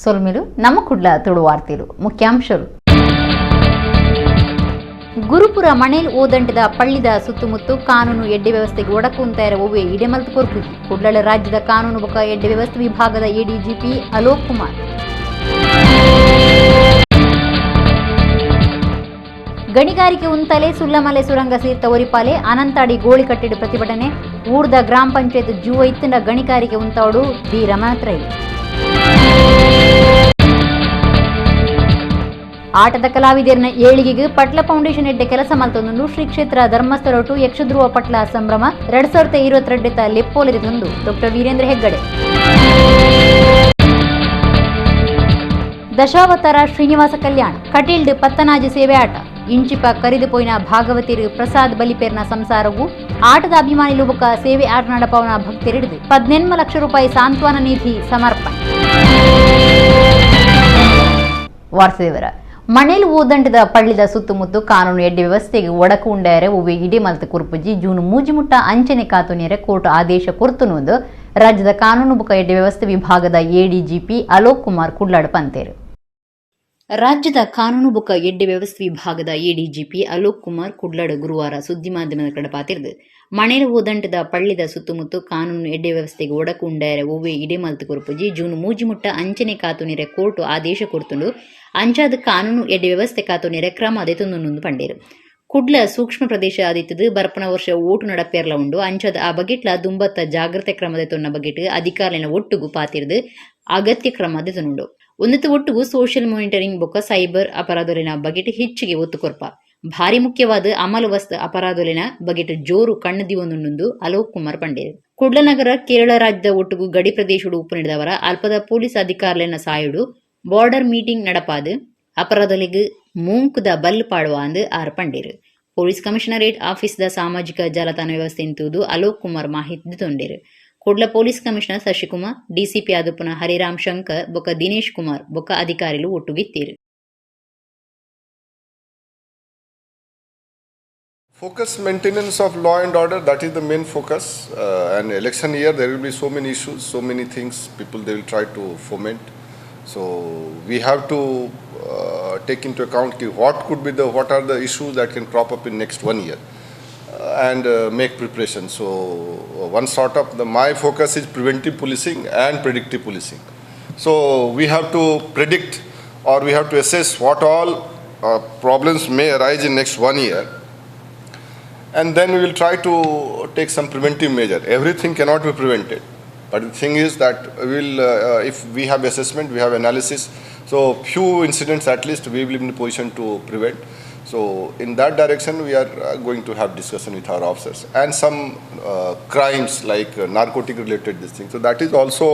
ಸೊಲ್ಮೆಲು ನಮ್ಮ ಕುಡ್ಲ ತುಳುವಾರ್ತಿಲು ಮುಖ್ಯಾಂಶರು. ಗುರುಪುರ ಮಣೇಲ್ ಓದಂಟದ ಪಳ್ಳಿದ ಸುತ್ತಮುತ್ತ ಕಾನೂನು ಎಡ್ಡೆ ವ್ಯವಸ್ಥೆಗೆ ಒಡಕು ಉಂತಾಯರ ಒವ್ವೆ ಇಡೆಮಲ್ತ್ ಕೊರ್ಪುಜಿ. ಕುಡ್ಲಳ ರಾಜ್ಯದ ಕಾನೂನು ಬೊಕ ಎಡ್ಡೆ ವ್ಯವಸ್ಥೆ ವಿಭಾಗದ ಎಡಿಜಿಪಿ ಅಲೋಕ್ ಕುಮಾರ್. ಗಣಿಗಾರಿಕೆ ಉಂತಲೆ ಸುಲ್ಲಮಲೆ ಸುರಂಗ ಸೀರ್ತ ಒರಿಪಾಲೆ ಅನಂತಾಡಿ ಗೋಳಿಕಟ್ಟಿಡು ಪ್ರತಿಭಟನೆ. ಊರ್ದ ಗ್ರಾಮ ಪಂಚಾಯತ್ ಜೂವ ಇತ್ತಿನ ಗಣಿಗಾರಿಕೆ ಉಂತಾವಡು ಡಿ ರಮಾತ್ರೈ. ಆಟದ ಕಲಾವಿದರನ ಏಳಿಗೆಗೆ ಪಟ್ಲ ಫೌಂಡೇಶನ್ ಎಡ್ಡೆ ಕೆಲಸ ಮಲ್ತೊಂದು ಶ್ರೀ ಕ್ಷೇತ್ರ ಧರ್ಮಸ್ಥಳಟು ಯಕ್ಷಧ್ರುವ ಪಟ್ಲ ಸಂಭ್ರಮ 2022 ಲೆಪ್ಪೋಲಿದೆ ತಂದು ಡಾಕ್ಟರ್ ವೀರೇಂದ್ರ ಹೆಗ್ಗಡೆ. ದಶಾವತಾರ ಶ್ರೀನಿವಾಸ ಕಲ್ಯಾಣ ಕಟೀಲ್ಡ್ ಪತ್ತನಾಜಿ ಸೇವೆ ಆಟ ಇಂಚಿಪ ಕರಿದು ಪೋಯಿನ ಭಾಗವತಿರು ಪ್ರಸಾದ್ ಬಲಿಪೇರ್ನ ಸಂಸಾರವು ಆಟದ ಅಭಿಮಾನಿ ಬೊಕ ಸೇವೆ ಆಟ ನಡಪವನ ಭಕ್ತರಿಡಿದು 18 ಲಕ್ಷ ರೂಪಾಯಿ ಸಾಂತ್ವನ ನಿಧಿ ಸಮರ್ಪಣೆ. ವಾರ್ತೆಯವರ ಮಣೇಲ್ ಓದಂಟದ ಪಳ್ಳಿದ ಸುತ್ತಮುತ್ತ ಕಾನೂನು ಎಡ್ಡೆ ವ್ಯವಸ್ಥೆಗೆ ಒಡಕು ಉಂಡಾಯರೆ ಒವ್ವೆ ಇಡಿ ಮಲ್ತ ಕುರ್ಪುಜಿ. ಜೂನ್ ಮೂಜಿಮುಟ್ಟ ಅಂಚನೆ ಕಾತುನೇರೆ ಕೋರ್ಟ್ ಆದೇಶ ಕೊರ್ತುನುಂದು ರಾಜ್ಯದ ಕಾನೂನು ಬೊಕ ಎಡ್ಡೆ ವ್ಯವಸ್ಥೆ ವಿಭಾಗದ ಎಡಿಜಿಪಿ ಅಲೋಕ್ ಕುಮಾರ್ ಕುಡ್ಲಾಡ್ ಪಂತೇರು. ರಾಜ್ಯದ ಕಾನೂನು ಬೊಕ ಎಡ್ಡೆ ವ್ಯವಸ್ಥೆ ವಿಭಾಗದ ಎಡಿಜಿಪಿ ಅಲೋಕ್ ಕುಮಾರ್ ಕುಡ್ಲಾಡ್ ಗುರುವಾರ ಸುದ್ದಿ ಮಾಧ್ಯಮದ ಕಡೆ ಪಾತಿರ್ದು ಮಣೇಲ್ ಓದಂಟದ ಪಳ್ಳಿದ ಸುತ್ತಮುತ್ತ ಕಾನೂನು ಎಡ್ಡೆ ವ್ಯವಸ್ಥೆಗೆ ಒಡಕು ಉಂಡಾಯರೆ ಒವ್ವೆ ಇಡೆ ಮಲ್ತ ಕೊರ್ಪುಜಿ. ಜೂನ್ ಮೂಜಿಮುಟ್ಟ ಅಂಚನೆ ಕಾತುನೇರೆ ಕೋರ್ಟ್ ಆದೇಶ ಕೊರ್ತುಂಡು. ಅಂಚಾದ ಕಾನೂನು ಎಡ್ಡೆ ವ್ಯವಸ್ಥೆ ಕಾತುನೇರೆ ಕ್ರಮ ದೆತೊಂದುಂಡು ಪಂಡೇರು. ಕುಡ್ಲ ಸೂಕ್ಷ್ಮ ಪ್ರದೇಶ ಆದಿತ್ತದು ಬರ್ಪನ ವರ್ಷ ಓಟು ನಡಪೇರ್ಲ ಉಂಡು. ಅಂಚಾದ ಆ ಬಗೆಟ್ಲ ದುಂಬತ್ತ ಜಾಗ್ರತೆ ಕ್ರಮ ದೆತೊನ್ನ ಬಗೆಟ್ ಅಧಿಕಾರಿನ ಒಟ್ಟುಗು ಪಾತಿರ್ದು ಅಗತ್ಯ ಕ್ರಮ ದೆತೊನುಂಡು. ಉನ್ನತ ಒಟ್ಟುಗು ಸೋಷಿಯಲ್ ಮಾನಿಟರಿಂಗ್ ಬೊಕ್ಕ ಸೈಬರ್ ಅಪರಾಧೊಲೆನ ಬಗೆಟ್ ಹೆಚ್ಚಿಗೆ ಒತ್ತು ಕೊರ್ಪ. ಭಾರಿ ಮುಖ್ಯವಾದ ಅಮಲು ವಸ್ತು ಅಪರಾಧೊಲೆನ ಬಗೆಟ್ ಜೋರು ಕಣ್ಣು ದಿವೊಂದುಂಡು ಅಲೋಕ್ ಕುಮಾರ್ ಪಂಡೇರು. ಕುಡ್ಲ ನಗರ ಕೇರಳ ರಾಜ್ಯದ ಒಟ್ಟುಗು ಗಡಿ ಪ್ರದೇಶಡು ಉಪ್ಪು ನೀಡಿದವರ ಅಲ್ಪದ ಪೊಲೀಸ್ ಅಧಿಕಾರಿಲೆನ ಸಾಯುಡು ಬಾರ್ಡರ್ ಮೀಟಿಂಗ್ ನಡಪಾದು ಅಪರಾಧೊಲೆಗ್ ಮೂಂಕುದ ಬಲ್ ಪಾಡುವ ಅಂದು ಆರ್ ಪಂಡೇರು. ಪೊಲೀಸ್ ಕಮಿಷನರೇಟ್ ಆಫೀಸ್ದ ಸಾಮಾಜಿಕ ಜಾಲತಾಣ ವ್ಯವಸ್ಥೆ ಇಂತುದು ಅಲೋಕ್ ಕುಮಾರ್ ಮಾಹಿತಿ ತೊಂಡೇರು. Kudla police commissioner Shashikumar, DCP ಆದುಪ್ಪುನ ಹರಿರಾಮ್ ಶಂಕರ್ ಬೊಕ ದಿನೇಶ್ ಕುಮಾರ್ ಬೊಕ ಅಧಿಕಾರಿಲು ಒಟ್ಟುಗಿತ್ತೀರು. Focus maintenance of law and order, that is the main focus. And election year, there will be so many issues, so many things people they will try to foment. So we have to take into account ki what could be the, what are the issues that can crop up in next 1 year and make preparation. So one sort of the, my focus is preventive policing and predictive policing. So we have to predict or we have to assess what all problems may arise in next 1 year. And then we will try to take some preventive measure. Everything cannot be prevented. But the thing is that we will, if we have assessment, we have analysis, so few incidents at least we will be in a position to prevent. So in that direction we are going to have discussion with our officers. And some crimes like narcotic related this thing. So that is also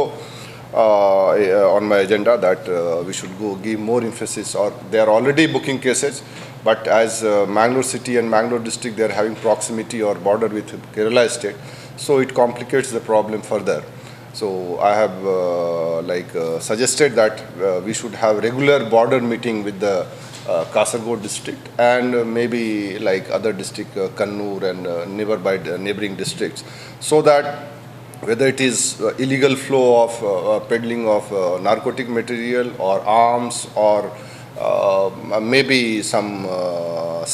on my agenda, that we should go give more emphasis, or they are already booking cases, but as Mangalore city and Mangalore district, they are having proximity or border with Kerala state, so it complicates the problem further. So I have suggested that we should have regular border meeting with the Kasargod district and maybe like other district, Kannur and nearby neighboring districts, so that whether it is illegal flow of peddling of narcotic material or arms or maybe some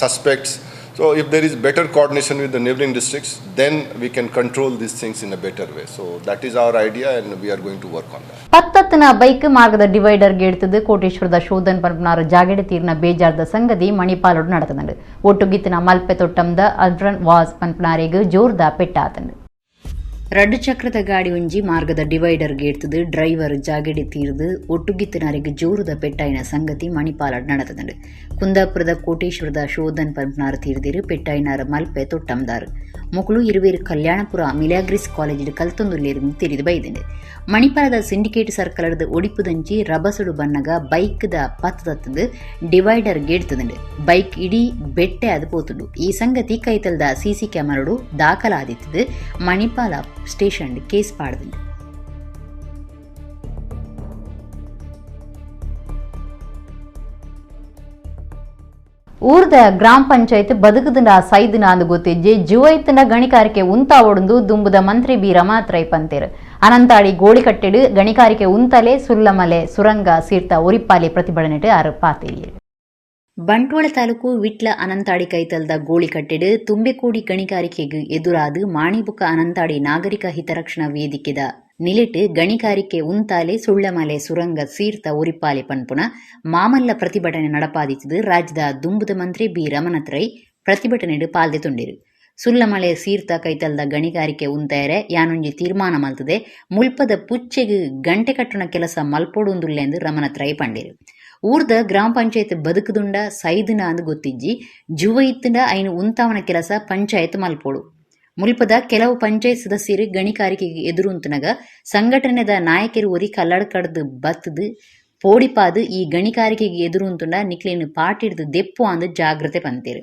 suspects. So if there is better coordination with the neighboring districts, then we can control these things in a better way. So that is our idea and we are going to work on that. ಪತ್ತತ್ತನ bike ಮಾರ್ಗದ divider ಗೇಡ್ತದು ಕೋಟೇಶ್ವರದ Shodhan ಪನ್ಪನಾರು ಜಾಗೆಡೆ ತೀರ್ನ ಬೇಜಾರ್ದ ಸಂಗತಿ ಮಣಿಪಾಲೋಡು நடத்தது. ಒಟ್ಟುಗಿತ್ತಿನ ಮಲ್ಪೆ ತೊಟ್ಟಂದ ಅಲ್ರನ್ was ಪನ್ಪನಾರಿಗೆ ಜೋರ್ದ ಪೆಟ್ಟಾತಂಡು. ರಡ್ಡು ಚಕ್ರದ ಗಾಡಿ ಒಂಜಿ ಮಾರ್ಗದ divider ಗೇಡ್ತದು driver ಜಾಗೆಡೆ ತೀರ್ದು ಒಟ್ಟುಗಿತ್ತನರಿಗೆ ಜೋರುದ ಪೆಟ್ಟಾಯಿನ ಸಂಗತಿ ಮಣಿಪಾಲಡ್ நடத்தது. ಕುಂದಾಪುರದ ಕೋಟೇಶ್ವರದ ಶೋಧನ್ ಪನ್ಪನಾರ್ ತೀರ್ದಿರು. ಪೆಟ್ಟಾಯಿನಾರ ಮಲ್ಪೆ ತೊಟ್ಟಂದಾರು. ಮೊಕಲು ಇರುವೇರು Kalyanpur Milagres ಕಾಲೇಜಿಡ್ ಕಲ್ತೊಂದುಲ್ಲೇರು ತೆರಿದು ಬೈದಿಂಡು. ಮಣಿಪಾಲದ syndicate ಸರ್ಕಲದ ಒಡಿಪುದಂಚಿ ರಬಸುಡು ಬನ್ನಗ ಬೈಕ್ದ ಪತ್ತದತ್ತದು divider ಗೇಡ್ತದಂಡು. Bike ಇಡೀ ಬೆಟ್ಟೆ ಅದು ಪೋತುಂಡು. ಈ ಸಂಗತಿ ಕೈತಲ್ದ ಸಿಸಿ ಕ್ಯಾಮರಾಡು ದಾಖಲಾದಿತ್ತದು. ಮಣಿಪಾಲ ಸ್ಟೇಷನ್ ಕೇಸ್ ಪಾಡ್ದುಂಡು. ಊರ್ದ ಗ್ರಾಮ ಪಂಚಾಯತ್ ಬದುಕುದುಂಡ ಸೈದುನ ಅಂದು ಗೊತ್ತಿಜ್ಜೆ ಜುವೈತುಂಡ ಗಣಿಗಾರಿಕೆ ಉಂತಾವೊಡುಂದು ದುಂಬುದ ಮಂತ್ರಿ ಬಿ ರಮಾತ್ರೈ ಪಂತೇರು. ಅನಂತಾಡಿ ಗೋಳಿಕಟ್ಟೆಡು ಗಣಿಗಾರಿಕೆ ಉಂತಲೆ ಸುಲ್ಲಮಲೆ ಸುರಂಗ ಸೀರ್ತ ಒರಿಪಾಲಿ ಪ್ರತಿಭಟನೆಟ್ ಆರು ಪಾತೇರಿಯರು. ಬಂಟ್ವಾಳ ತಾಲೂಕು ವಿಟ್ಲ ಅನಂತಾಡಿ ಕೈತಲ್ದ ಗೋಳಿಕಟ್ಟೆಡು ತುಂಬೆಕೋಡಿ ಗಣಿಗಾರಿಕೆಗೆ ಎದುರಾದು ಮಾಣಿಬುಕ್ಕ ಅನಂತಾಡಿ ನಾಗರಿಕ ಹಿತರಕ್ಷಣಾ ವೇದಿಕೆದ ನಿಲೆಟ್ ಗಣಿಗಾರಿಕೆ ಉಂತಾಲೆ ಸುಳ್ಳಮಲೆ ಸುರಂಗ ಸೀರ್ತ ಒರಿಪಾಲೆ ಪನ್ಪುನ ಮಾಮಲ್ಲ ಪ್ರತಿಭಟನೆ ನಡಪಾದಿತ್ತದು ರಾಜ್ಯದ ದುಂಬುದ ಮಂತ್ರಿ ಬಿ ರಮಣತ್ರೈ ಪ್ರತಿಭಟನೆಡು ಪಾಲ್ದೆ ತುಂಡಿರು. ಸುಳ್ಳಮಲೆ ಸೀರ್ತ ಕೈತಲ್ದ ಗಣಿಗಾರಿಕೆ ಉಂತಾಯರೆ ಯಾನೊಂಜಿ ತೀರ್ಮಾನ ಮಲ್ತದೆ ಮುಲ್ಪದ ಪುಚ್ಚೆಗ್ ಗಂಟೆ ಕಟ್ಟುನ ಕೆಲಸ ಮಲ್ಪೊಡುಂದುಲ್ಲೆಂದು ರಮಣತ್ರೈ ಪಂಡಿರು. ಊರ್ದ ಗ್ರಾಮ ಪಂಚಾಯತ್ ಬದುಕುದುಂಡ ಸೈದುನ ಅಂದು ಗೊತ್ತಿಜ್ಜಿ ಜುವ ಇತ್ತುಂಡ ಐನು ಉಂತಾವನ ಕೆಲಸ ಪಂಚಾಯತ್ ಮಲ್ಪೋಡು. ಮುಲ್ಪದ ಕೆಲವು ಪಂಚಾಯತ್ ಸದಸ್ಯರು ಗಣಿಗಾರಿಕೆಗೆ ಎದುರುಂತುನಗ ಸಂಘಟನೆದ ನಾಯಕರು ಒರಿ ಕಲ್ಲಡ್ಕಡ್ದು ಬತ್ತದು ಪೋಡಿಪಾದು ಈ ಗಣಿಗಾರಿಕೆಗೆ ಎದುರುಂತುಂಡ ನಿಕ್ಲೇನು ಪಾಟಿಡ್ದು ದೆಪ್ಪು ಅಂದು ಜಾಗ್ರತೆ ಪಂತೇರು.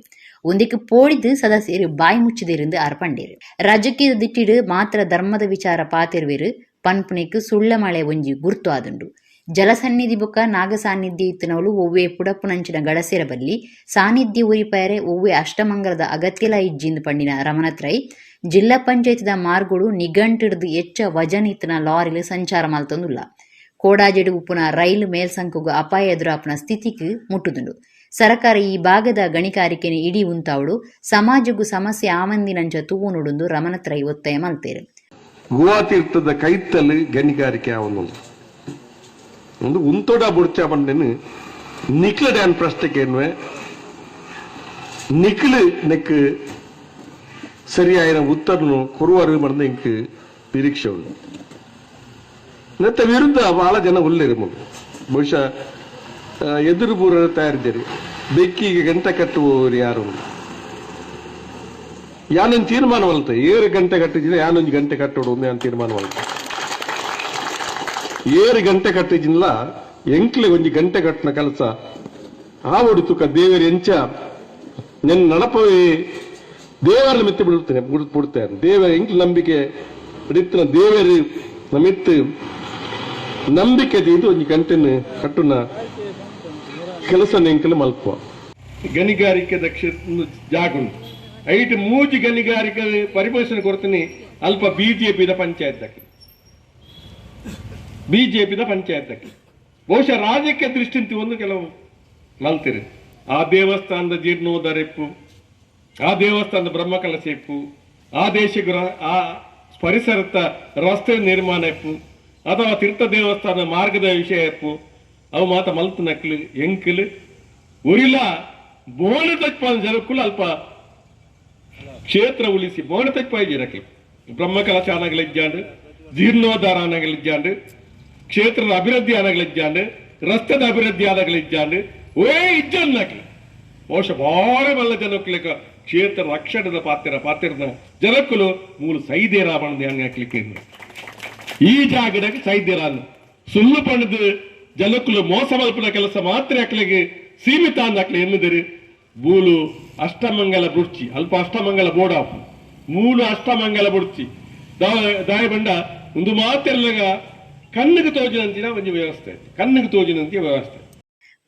ಒಂದಿಕ್ ಪೋಡಿದು ಸದಸ್ಯರು ಬಾಯಿ ಮುಚ್ಚಿದಿருந்து ಅರ್ಪಂಡೇರು. ರಾಜಕೀಯ ದಿಟ್ಟಿಡು ಮಾತ್ರ ಧರ್ಮದ ವಿಚಾರ ಪಾತಿರುವೆರು ಪನ್ಪುನೆಕ್ ಸುಳ್ಳಮಳೆ ಒಂಜಿ ಗುರ್ತು ಆದುಂಡು. ಜಲಸನ್ನಿಧಿ ಬೊಕ್ಕ ನಾಗ ಸಾನ್ನಿಧ್ಯ ಇತ್ತಿನವಳು ಒವ್ವೆ ಪುಡಪುನಂಚಿನ ಗಡಸೆರ ಬಲ್ಲಿ ಸಾನ್ನಿಧ್ಯ ಉರಿಪಾಯರೆ ಒವ್ವೆ ಅಷ್ಟಮಂಗಲದ ಅಗತ್ಯಲ ಇಜ್ಜಿಂದು ಪಂಡಿನ ರಮಣತ್ರೈ ಜಿಲ್ಲಾ ಪಂಚಾಯತ್ದ ಮಾರ್ಗೋಡು ನಿಘಂಟಿಡ್ದು ಎಚ್ಚ ವಜನ್ ಇತ್ತಿನ ಲಾರಿಲು ಸಂಚಾರ ಮಲ್ತೊಂದುಲ್ಲ. ಕೋಡಾಜೆಡು ಉಪ್ಪುನ ರೈಲು ಮೇಲ್ಸಂಕುಗು ಅಪಾಯ ಎದುರಾಪುನ ಸ್ಥಿತಿಗೆ ಮುಟ್ಟುದುಂಡು. ಸರಕಾರ ಈ ಭಾಗದ ಗಣಿಗಾರಿಕೆನ ಇಡೀ ಉಂತಾವಡು ಸಮಾಜಕ್ಕೂ ಸಮಸ್ಯೆ ಆವಂದಿನಂಚ ತೂವೊನುಡುಂದು ರಮಣತ್ರೈ ಒತ್ತಾಯ ಮಲ್ತೇರು. ಗೋವಾ ತೀರ್ಥದ ಕೈತಲ್ ಗಣಿಗಾರಿಕೆ ಆವೊಂದುಂಡು. ಒಂದು ಉಂತೋಡ ಬುಡ್ಚ ಪಂಡೆನು ನಿಕ್ಲ ಡ್ಯಾನ್ ಪ್ರಶ್ನೆಗೆ ನಿಕ್ಲು ನೆಕ್ ಸರಿಯಾಯಿನ ಉತ್ತರನು ಕೊರುವರು ಮರ್ದ ಇಂಕ್ ನಿರೀಕ್ಷೆ ಉಂಡು. ನೆತ್ತ ವಿರುದ್ಧ ಬಹಳ ಜನ ಉಲ್ಲೇರು ಬಹುಶಃ ಎದುರು ಬೂರ ತಯಾರಿದ್ದೀರಿ ಬೆಕ್ಕಿಗೆ ಗಂಟೆ ಕಟ್ಟುವವರು ಯಾರು ಯಾನೊಂದು ತೀರ್ಮಾನ ಮಲ್ತೆ 7 ಗಂಟೆ ಕಟ್ಟಿದ್ದೀನಿ ಯಾನೊಂದು ಗಂಟೆ ಕಟ್ಟೋಡು ಯಾನ್ ತೀರ್ಮಾನ ಮಲ್ತೆ 7 ಗಂಟೆ ಕಟ್ಟಿಜಿನ್ಲ ಎಂಕ್ಲೆ ಒಂಜಿ ಗಂಟೆ ಕಟ್ಟನ ಕೆಲಸ ಆವಡು ತುಕ ದೇವರ ಎಂಚ ನೆನ್ ನಡಪವೇ ದೇವರ ಮೆತ್ತೆ ಬಿಡುತ್ತೇನೆ ಬಿಡ್ತೇನೆ ದೇವರ ಎಂಕ್ಲ ನಂಬಿಕೆ ಬಿಡುತ್ತಿನ ದೇವರು ನಮಿತ್ತು ನಂಬಿಕೆ ಇದು ಒಂಜಿ ಗಂಟೆನ ಕಟ್ಟುನ ಕೆಲಸ ಎಂಕಲು ಮಲ್ಪ. ಗಣಿಗಾರಿಕೆ ಕ್ಷೇತ್ರ ಜಾಗುಂಡು ಐಟ್ ಮೂಜಿ ಗಣಿಗಾರಿಕೆ ಪರಿಪೋಷಣೆ ಕೊಡ್ತೀನಿ ಅಲ್ಪ ಬಿಜೆಪಿದ ಪಂಚಾಯತ್ ಬಿಜೆಪಿದ ಪಂಚಾಯತ್ ಬಹುಶಃ ರಾಜಕೀಯ ದೃಷ್ಟಿಂತ ಒಂದು ಕೆಲವು ಮಲ್ತಿರಿ. ಆ ದೇವಸ್ಥಾನದ ಜೀರ್ಣೋದ್ಧಾರ ಇಪ್ಪು, ಆ ದೇವಸ್ಥಾನದ ಬ್ರಹ್ಮಕಲಶ ಇಪ್ಪು, ಆ ದೇಶಕ್ಕೆ ಆ ಪರಿಸರದ ರಸ್ತೆ ನಿರ್ಮಾಣ ಇಪ್ಪು, ಅಥವಾ ತೀರ್ಥ ದೇವಸ್ಥಾನ ಮಾರ್ಗದ ವಿಷಯ ಇಪ್ಪು, ಅವು ಮಾತ ಮಲ್ತು ನಕ್ಲು ಎಂಕಲು ಉರಿಲ ಬೋಣ ತಪ್ಪ ಜನಕ್ಕೂ ಅಲ್ಪ ಕ್ಷೇತ್ರ ಉಳಿಸಿ ಬೋಣ ತಪ್ಪಾಯಿ ಜನಕ್ಕೆ ಬ್ರಹ್ಮಕಲಶ ಆನಗಲಿಜ್ಜಾಂಡು, ಜೀರ್ಣೋದ್ಧಾರ ಆನಗಲಿಜ್ಜಾಂಡು, ಕ್ಷೇತ್ರದ ಅಭಿವೃದ್ಧಿ ಆನಗಲಿಜ್ಜಾಂಡು, ರಸ್ತೆದ ಅಭಿವೃದ್ಧಿ ಆನಗಲಿಜ್ಜಾಂಡು, ಓ ಇಜ್ಜನ್ ನಕ್ಲು ಬಹುಶಃ ಭಾರಿ ಮಲ್ಲ ಜನಕ್ಕುಲೆಕ ಕ್ಷೇತ್ರ ರಕ್ಷಣದ ಪಾತ್ರ ಪಾತ್ರದ ಜನಕ್ಕುಲು ಮೂಲ ಸೈದೇರ ಪಣದು ಹಂಗೆ ಹಾಕ್ಲಿಕ್ಕೆ ಈ ಜಾಗದಾಗ ಸೈದೇರ ಸುಳ್ಳು ಪಣದು ಜನಕ್ಕುಲು ಮೋಸ ಮಲ್ಪನ ಕೆಲಸ ಮಾತ್ರ ಹಾಕ್ಲಿಕ್ಕೆ ಸೀಮಿತ ಅಂದಾಕ್ಲಿ ಎನ್ನುದಿರಿ. ಮೂಲು ಅಷ್ಟಮಂಗಲ ಬುಡ್ಚಿ ಅಲ್ಪ ಅಷ್ಟಮಂಗಲ ಬೋಡಾಪು ಮೂಲು ಅಷ್ಟಮಂಗಲ ಬುಡ್ಚಿ ದಾಯ ಬಂಡ ಒಂದು ಮಾತೆಲ್ಲಗ ಕಣ್ಣಿಗೆ ತೋಜಿನಂತಿನ ಒಂದು ವ್ಯವಸ್ಥೆ, ಕಣ್ಣಿಗೆ ತೋಜಿನಂತೆ ವ್ಯವಸ್ಥೆ.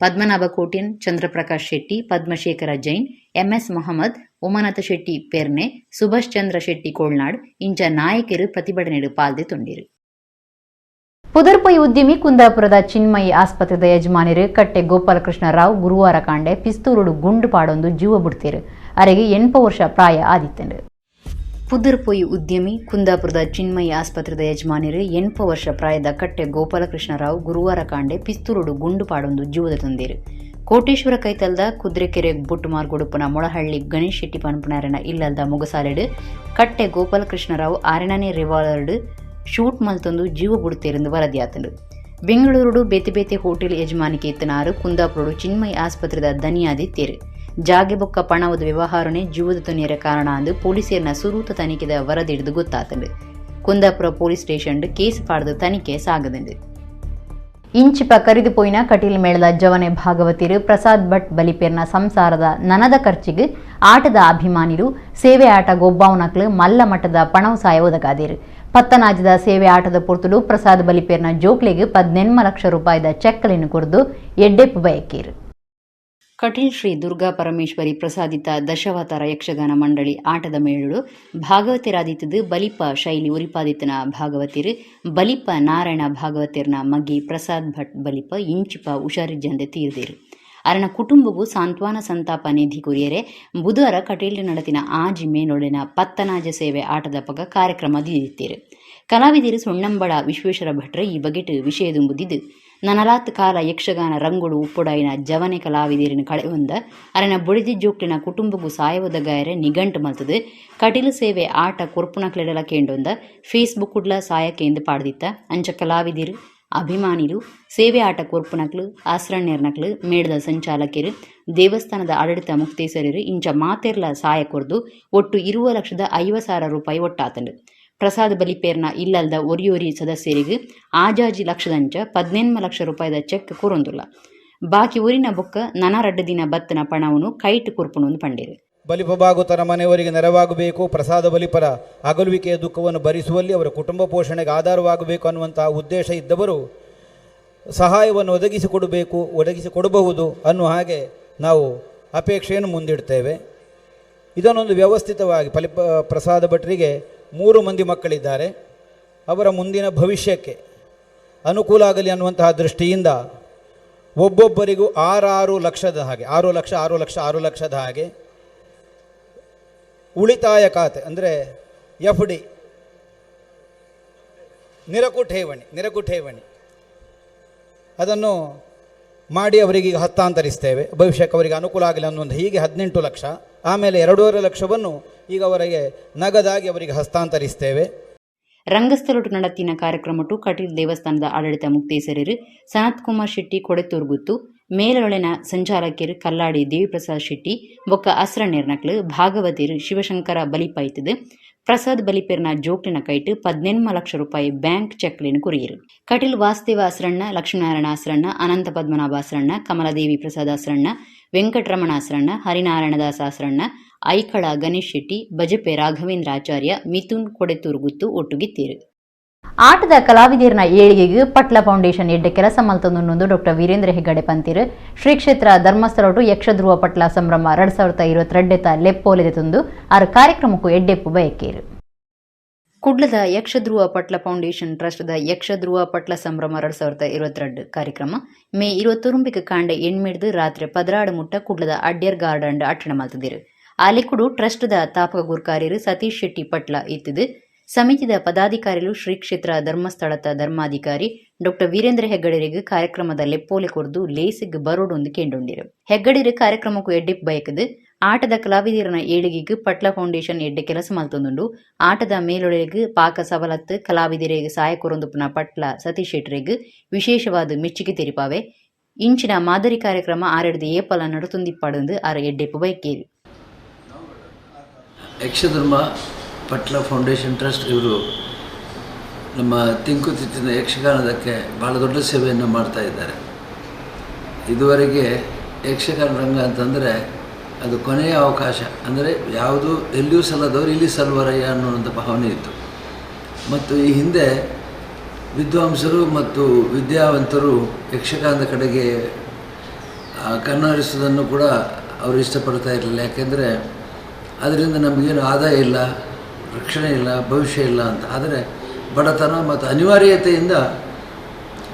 ಪದ್ಮನಾಭ ಕೋಟ್ಯನ್, ಚಂದ್ರಪ್ರಕಾಶ್ ಶೆಟ್ಟಿ, ಪದ್ಮಶೇಖರ ಜೈನ್, ಎಂಎಸ್ ಮೊಹಮ್ಮದ್, ಉಮಾನಾಥ ಶೆಟ್ಟಿ ಪೆರ್ನೆ, ಸುಭಾಷ್ ಚಂದ್ರ ಶೆಟ್ಟಿ ಕೋಳ್ನಾಡ್ ಇಂಚ ನಾಯಕರು ಪ್ರತಿಭಟನೆಡು ಪಾಲ್ದೆ ತುಂಡಿರು. ಪುದರ್ಪೈ ಉದ್ಯಮಿ ಕುಂದಾಪುರದ ಚಿನ್ಮಯಿ ಆಸ್ಪತ್ರೆದ ಯಜಮಾನಿರು ಕಟ್ಟೆ ಗೋಪಾಲಕೃಷ್ಣ ರಾವ್ ಗುರುವಾರ ಕಾಂಡೆ ಪಿಸ್ತೂರುಡು ಗುಂಡು ಪಾಡೊಂದು ಜೀವ ಬಿಡ್ತೀರು. ಅರೆಗೆ 80 ವರ್ಷ ಪ್ರಾಯ ಆದಿತ್ತಂಡು. ಪುದರ್ಪೊಯಿ ಉದ್ಯಮಿ ಕುಂದಾಪುರದ ಚಿನ್ಮಯಿ ಆಸ್ಪತ್ರೆದ ಯಜಮಾನಿರು 80 ವರ್ಷ ಪ್ರಾಯದ ಕಟ್ಟೆ ಗೋಪಾಲಕೃಷ್ಣ ರಾವ್ ಗುರುವಾರ ಕಾಂಡೆ ಪಿಸ್ತೂರುಡು ಗುಂಡು ಪಾಡೊಂದು ಜೀವದ ತಂದಿರು. ಕೋಟೇಶ್ವರ ಕೈತಲ್ದ ಕುದ್ರೆಕೆರೆ ಬೊಟ್ಟುಮಾರ್ಗೊಡುಪನ ಮೊಳಹಳ್ಳಿ ಗಣೇಶ್ ಶೆಟ್ಟಿ ಪನ್ಪುನಾರನ ಇಲ್ಲಲ್ದ ಮುಗಸಾಲೆಡು ಕಟ್ಟೆ ಗೋಪಾಲಕೃಷ್ಣರಾವ್ ಆರೆನನೇ ರಿವಾಲ್ವರ್ಡ್ ಶೂಟ್ ಮಲ್ತೊಂದು ಜೀವ ಬುಡ್ತೇರೆಂದು ವರದಿಯಾತಂಡು. ಬೆಂಗಳೂರುಡು ಬೇತೆ ಬೇತೆ ಹೋಟೆಲ್ ಯಜಮಾನಿಕೆ ಇತ್ತನಾರು ಕುಂದಾಪುರಡು ಚಿನ್ಮಯಿ ಆಸ್ಪತ್ರೆದ ದನಿಯಾದಿತ್ತೇರು. ಜಾಗೆ ಬೊಕ್ಕ ಪಣವದ ವ್ಯವಹಾರನೇ ಜೀವದ ತೊನಿಯರ ಕಾರಣ ಅಂದು ಪೊಲೀಸರ್ನ ಸುರೂತ ತನಿಖೆದ ವರದಿ ಹಿಡಿದು ಗೊತ್ತಾತಂಡು. ಕುಂದಾಪುರ police station case ಪಾಡ್ದು ತನಿಖೆ ಸಾಗದಂಡು. ಇಂಚಿಪ ಕರಿದು ಪೋಯಿನ ಕಟೀಲ್ ಮೇಳದ ಜವನೆ ಭಾಗವತಿರು ಪ್ರಸಾದ್ ಭಟ್ ಬಲಿಪೇರ್ನ ಸಂಸಾರದ ನನದ ಖರ್ಚಿಗೆ ಆಟದ ಅಭಿಮಾನಿರು ಸೇವೆ ಆಟ ಗೊಬ್ಬಾವನಕ್ಲು ಮಲ್ಲ ಮಟ್ಟದ ಪಣವು ಸಾಯ ಒದಗಾದಿರು. ಪತ್ತನಾಜದ ಸೇವೆ ಆಟದ ಪೊರ್ತುಡು ಪ್ರಸಾದ್ ಬಲಿಪೇರ್ನ ಜೋಕ್ಲೆಗ್ 18 ಲಕ್ಷ ರೂಪಾಯಿದ ಚೆಕ್ಕಲಿನ ಕೊರ್ದು ಎಡ್ಡೆಪ್ಪು ಬಯಕೀರು. Kateel Shri Durga Parameshwari ಪ್ರಸಾದಿತ Dashavatara Yakshagana ಮಂಡಳಿ ಆಟದ ಮೇಳುಡು ಭಾಗವತರಾದಿತ್ತದು ಬಲಿಪ ಶೈಲಿ ಉರಿಪಾದಿತನ ಭಾಗವತಿರು ಬಲಿಪ ನಾರಾಯಣ ಭಾಗವತಿರ್ನ ಮಗಿ ಪ್ರಸಾದ್ ಭಟ್ ಬಲಿಪ ಇಂಚಿಪ ಹುಷಾರಿಜ್ಜಂದೆ ತೀರ್ದಿರು. ಅರಣ ಕುಟುಂಬಗೂ ಸಾಂತ್ವನ ಸಂತಾಪ ನಿಧಿ ಕೊರಿಯರೆ ಬುಧವಾರ ಕಟೀಲ್ ನಡತಿನ ಆಜಿ ಮೇಲೊಡೆನ ಪತ್ತನಾಜ ಸೇವೆ ಆಟದ ಪಗ ಕಾರ್ಯಕ್ರಮ ದೀದಿತ್ತೀರು. ಕಲಾವಿದರು ಸುಣ್ಣಂಬಳ ವಿಶ್ವೇಶ್ವರ ಭಟ್ರ ಈ ಬಗೆಟ್ ವಿಷಯದುಂಬುದಿದ್ದು ನನಲಾತ್ ಕಾಲ ಯಕ್ಷಗಾನ ರಂಗುಳು ಉಪ್ಪುಡಾಯಿನ ಜವನೆ ಕಲಾವಿದರಿನ ಕಳೆವೊಂದ ಅರನ ಬುಡಿದಿ ಜೋಕ್ಲಿನ ಕುಟುಂಬಗೂ ಸಾಯವದ ಗಾಯರೆ ನಿಗಂಟು ಮಲ್ತದು ಕಟೀಲು ಸೇವೆ ಆಟ ಕೊರ್ಪುನಕ್ಲೆಡಲ ಕೇಂಡೊಂದ ಫೇಸ್ಬುಕ್ ಉಡ್ಲ ಸಾಯಕೇಂದು ಪಾಡ್ದಿತ್ತ. ಅಂಚ ಕಲಾವಿದಿರು ಅಭಿಮಾನಿಲು ಸೇವೆ ಆಟ ಕೊರ್ಪುನಕ್ಲು ಆಸ್ರಣ್ಯರ್ನಕ್ಲು ಮೇಳದ ಸಂಚಾಲಕರು ದೇವಸ್ಥಾನದ ಆಡಳಿತ ಮುಕ್ತೇಸರರು ಇಂಚ ಮಾತೆರ್ಲ ಸಾಯ ಕೊರ್ದು ಒಟ್ಟು 20,50,000 ರೂಪಾಯಿ ಒಟ್ಟಾತಂಡು. ಪ್ರಸಾದ್ ಬಲಿಪೇರ್ನ ಇಲ್ಲಲ್ದ ಒರಿಯೊರಿ ಸದಸ್ಯರಿಗೆ ಆಜಾಜಿ ಲಕ್ಷದಂಚ 18 ಲಕ್ಷ ರೂಪಾಯಿದ ಚೆಕ್ ಕೊರೊಂದುಲ್ಲ. ಬಾಕಿ ಊರಿನ ಬೊಕ್ಕ ನನರಡ್ಡು ದಿನ ಬತ್ತನ ಪಣವನು ಕೈಟ್ ಕೊರ್ಪುನು ಪಂಡೇರು. ಬಲಿಪ ಭಾಗವತರ ಮನೆಯವರಿಗೆ ನೆರವಾಗಬೇಕು, ಪ್ರಸಾದ ಬಲಿಪರ ಅಗಲುವಿಕೆಯ ದುಃಖವನ್ನು ಭರಿಸುವಲ್ಲಿ ಅವರ ಕುಟುಂಬ ಪೋಷಣೆಗೆ ಆಧಾರವಾಗಬೇಕು ಅನ್ನುವಂತಹ ಉದ್ದೇಶ ಇದ್ದವರು ಸಹಾಯವನ್ನು ಒದಗಿಸಿಕೊಡಬೇಕು, ಒದಗಿಸಿಕೊಡಬಹುದು ಅನ್ನುವ ಹಾಗೆ ನಾವು ಅಪೇಕ್ಷೆಯನ್ನು ಮುಂದಿಡ್ತೇವೆ. ಇದನ್ನೊಂದು ವ್ಯವಸ್ಥಿತವಾಗಿ ಬಲಿಪ ಪ್ರಸಾದ ಭಟ್ರಿಗೆ 3 ಮಂದಿ ಮಕ್ಕಳಿದ್ದಾರೆ. ಅವರ ಮುಂದಿನ ಭವಿಷ್ಯಕ್ಕೆ ಅನುಕೂಲ ಆಗಲಿ ಅನ್ನುವಂತಹ ದೃಷ್ಟಿಯಿಂದ ಒಬ್ಬೊಬ್ಬರಿಗೂ 6-6 ಲಕ್ಷದ ಹಾಗೆ, 6 ಲಕ್ಷ 6 ಲಕ್ಷ 6 ಲಕ್ಷದ ಹಾಗೆ ಉಳಿತಾಯ ಖಾತೆ ಅಂದರೆ FD, ನಿರಕು ಠೇವಣಿ ಅದನ್ನು ಮಾಡಿ ಅವರಿಗೆ ಈಗ ಹಸ್ತಾಂತರಿಸ್ತೇವೆ. ಭವಿಷ್ಯಕ್ಕೆ ಅವರಿಗೆ ಅನುಕೂಲ ಆಗಲಿ ಅನ್ನುವಂಥ ಹೀಗೆ 18 ಲಕ್ಷ, ಆಮೇಲೆ 2.5 ಲಕ್ಷವನ್ನು ಈಗ ಅವರಿಗೆ ನಗದಾಗಿ ಅವರಿಗೆ ಹಸ್ತಾಂತರಿಸ್ತೇವೆ. ರಂಗಸ್ಥಳಟು ನಡತಿನ ಕಾರ್ಯಕ್ರಮಟು ಕಟೀಲ್ ದೇವಸ್ಥಾನದ ಆಡಳಿತ ಮುಕ್ತೇಸರರು ಸನತ್ ಕುಮಾರ್ ಶೆಟ್ಟಿ ಕೊಡೆತೂರ್ಗುತ್ತು, ಮೇಲೊಳೆನ ಸಂಚಾಲಕಿಯರು ಕಲ್ಲಾಡಿ ದೇವಿಪ್ರಸಾದ್ ಶೆಟ್ಟಿ ಬೊಕ್ಕ ಅಸ್ರಣ್ಯರ್ನಕ್ಲು ಭಾಗವತಿರು ಶಿವಶಂಕರ ಬಲಿಪಾಯ್ತದು ಪ್ರಸಾದ್ ಬಲಿಪೇರ್ನ ಜೋಕ್ಲಿನ ಕೈಟು 18 ಲಕ್ಷ ರೂಪಾಯಿ ಬ್ಯಾಂಕ್ ಚೆಕ್ಲಿನ ಕೊರಿಯರು. ಕಟೀಲ್ ವಾಸುದೇವ ಅಸ್ರಣ್ಣ, ಲಕ್ಷ್ಮೀನಾರಾಯಣ ಅಸ್ರಣ್ಣ, ಅನಂತ ಪದ್ಮನಾಭ ಅಸ್ರಣ್ಣ, ಕಮಲದೇವಿ ಪ್ರಸಾದ್ ಅಸ್ರಣ್ಣ, ವೆಂಕಟರಮಣ ಅಸ್ರಣ್ಣ, ಹರಿನಾರಾಯಣದಾಸ ಅಸ್ರಣ್ಣ, ಐಕಳ ಗಣೇಶ್ ಶೆಟ್ಟಿ, ಬಜಪೆ ರಾಘವೇಂದ್ರ ಆಚಾರ್ಯ, ಮಿಥುನ್ ಕೊಡೆತೂರ್ಗುತ್ತು ಒಟ್ಟುಗಿತ್ತೀರು. ಆಟದ ಕಲಾವಿದರ್ನ ಏಳಿಗೆಗೆ ಪಟ್ಲ ಫೌಂಡೇಶನ್ ಎಡ್ಡೆ ಕೆಲಸ ಮಲ್ತೊಂದು ಡಾಕ್ಟರ್ ವೀರೇಂದ್ರ ಹೆಗ್ಗಡೆ ಪಂತಿರು. ಶ್ರೀ ಕ್ಷೇತ್ರ ಧರ್ಮಸ್ಥಳಟು ಯಕ್ಷಧ್ರುವ ಪಟ್ಲ ಸಂಭ್ರಮ 2022 ಲೆಪ್ಪೋಲೆದೆ ತಂದು ಆರು ಕಾರ್ಯಕ್ರಮಕ್ಕೂ ಎಡ್ಡೆಪ್ಪು ಬಯಕೇರು. ಕುಡ್ಲದ ಯಕ್ಷಧ್ರುವ ಪಟ್ಲ ಫೌಂಡೇಶನ್ ಟ್ರಸ್ಟ್ದ ಯಕ್ಷಧ್ರುವ ಪಟ್ಲ ಸಂಭ್ರಮ 2022 ಕಾರ್ಯಕ್ರಮ ಮೇ 29 ಕಾಂಡೆ ಎಣ್ಮಿಡ್ದು ರಾತ್ರಿ 16 ಮುಟ್ಟ ಕುಡ್ಲದ ಅಡ್ಯರ್ ಗಾರ್ಡನ್ ಅಟ್ಟಣ ಮಲ್ತದಿರು. ಆಲಿಕುಡು ಟ್ರಸ್ಟ್ದ ತಾಪಕ ಗುರ್ಕಾರ್ಯರು ಸತೀಶ್ ಶೆಟ್ಟಿ ಪಟ್ಲ ಇತ್ತಿದ್ದು ಸಮಿತಿದ ಪದಾಧಿಕಾರಿಗಳು ಶ್ರೀ ಕ್ಷೇತ್ರ ಧರ್ಮಸ್ಥಳದ ಧರ್ಮಾಧಿಕಾರಿ ಡಾಕ್ಟರ್ ವೀರೇಂದ್ರ ಹೆಗ್ಗಡೆರಿಗೆ ಕಾರ್ಯಕ್ರಮದ ಲೆಪ್ಪೋಲೆ ಕೊರ್ದು ಲೇಸಿಗ್ ಬರೋಡೊಂದು ಕೇಂಡೊಂಡಿರು. ಹೆಗ್ಗಡೆರು ಕಾರ್ಯಕ್ರಮಕ್ಕೂ ಎಡ್ಡಿಪ್ ಬಯಕದು ಆಟದ ಕಲಾವಿದರನ ಏಳಿಗೆಗೆ ಪಟ್ಲ ಫೌಂಡೇಶನ್ ಎಡ್ಡೆ ಕೆಲಸ ಮಲ್ತೊಂದುಂಡು. ಆಟದ ಮೇಲೊಳೆಗೆ ಪಾಕ ಸವಲತ್ತು ಕಲಾವಿದರಿಗೆ ಸಹಾಯ ಕೊರೊಂದುಪುನ ಪಟ್ಲ ಸತೀಶ್ ಶೆಟ್ಟರಿಗೆ ವಿಶೇಷವಾದ ಮೆಚ್ಚುಗೆ ತೆರಿಪಾವೆ. ಇಂಚಿನ ಮಾದರಿ ಕಾರ್ಯಕ್ರಮ ಆರೆಡ್ದು ಏಪಲ ನಡುತುಂದಿಪ್ಪಾಡೊಂದು ಆರ ಎಡ್ಡೆಪ್ಪು ಬಯಕೇರಿ. ಯಕ್ಷಧರ್ಮ ಪಟ್ಲ ಫೌಂಡೇಶನ್ ಟ್ರಸ್ಟ್ ಇವರು ನಮ್ಮ ತಿಂಕುತಿಟ್ಟಿನ ಯಕ್ಷಗಾನದಕ್ಕೆ ಭಾಳ ದೊಡ್ಡ ಸೇವೆಯನ್ನು ಮಾಡ್ತಾ ಇದ್ದಾರೆ. ಇದುವರೆಗೆ ಯಕ್ಷಗಾನ ರಂಗ ಅಂತಂದರೆ ಅದು ಕೊನೆಯ ಅವಕಾಶ, ಅಂದರೆ ಯಾವುದು ಎಲ್ಲಿಯೂ ಸಲ್ಲದವರು ಇಲ್ಲಿ ಸಲ್ವರಯ್ಯ ಅನ್ನುವಂಥ ಭಾವನೆ ಇತ್ತು. ಮತ್ತು ಈ ಹಿಂದೆ ವಿದ್ವಾಂಸರು ಮತ್ತು ವಿದ್ಯಾವಂತರು ಯಕ್ಷಗಾನದ ಕಡೆಗೆ ಕಣ್ಣರಿಸುವುದನ್ನು ಕೂಡ ಅವರು ಇಷ್ಟಪಡ್ತಾ ಇರಲಿಲ್ಲ. ಯಾಕೆಂದರೆ ಅದರಿಂದ ನಮಗೇನು ಆದಾಯ ಇಲ್ಲ, ರಕ್ಷಣೆ ಇಲ್ಲ, ಭವಿಷ್ಯ ಇಲ್ಲ ಅಂತ. ಆದರೆ ಬಡತನ ಮತ್ತು ಅನಿವಾರ್ಯತೆಯಿಂದ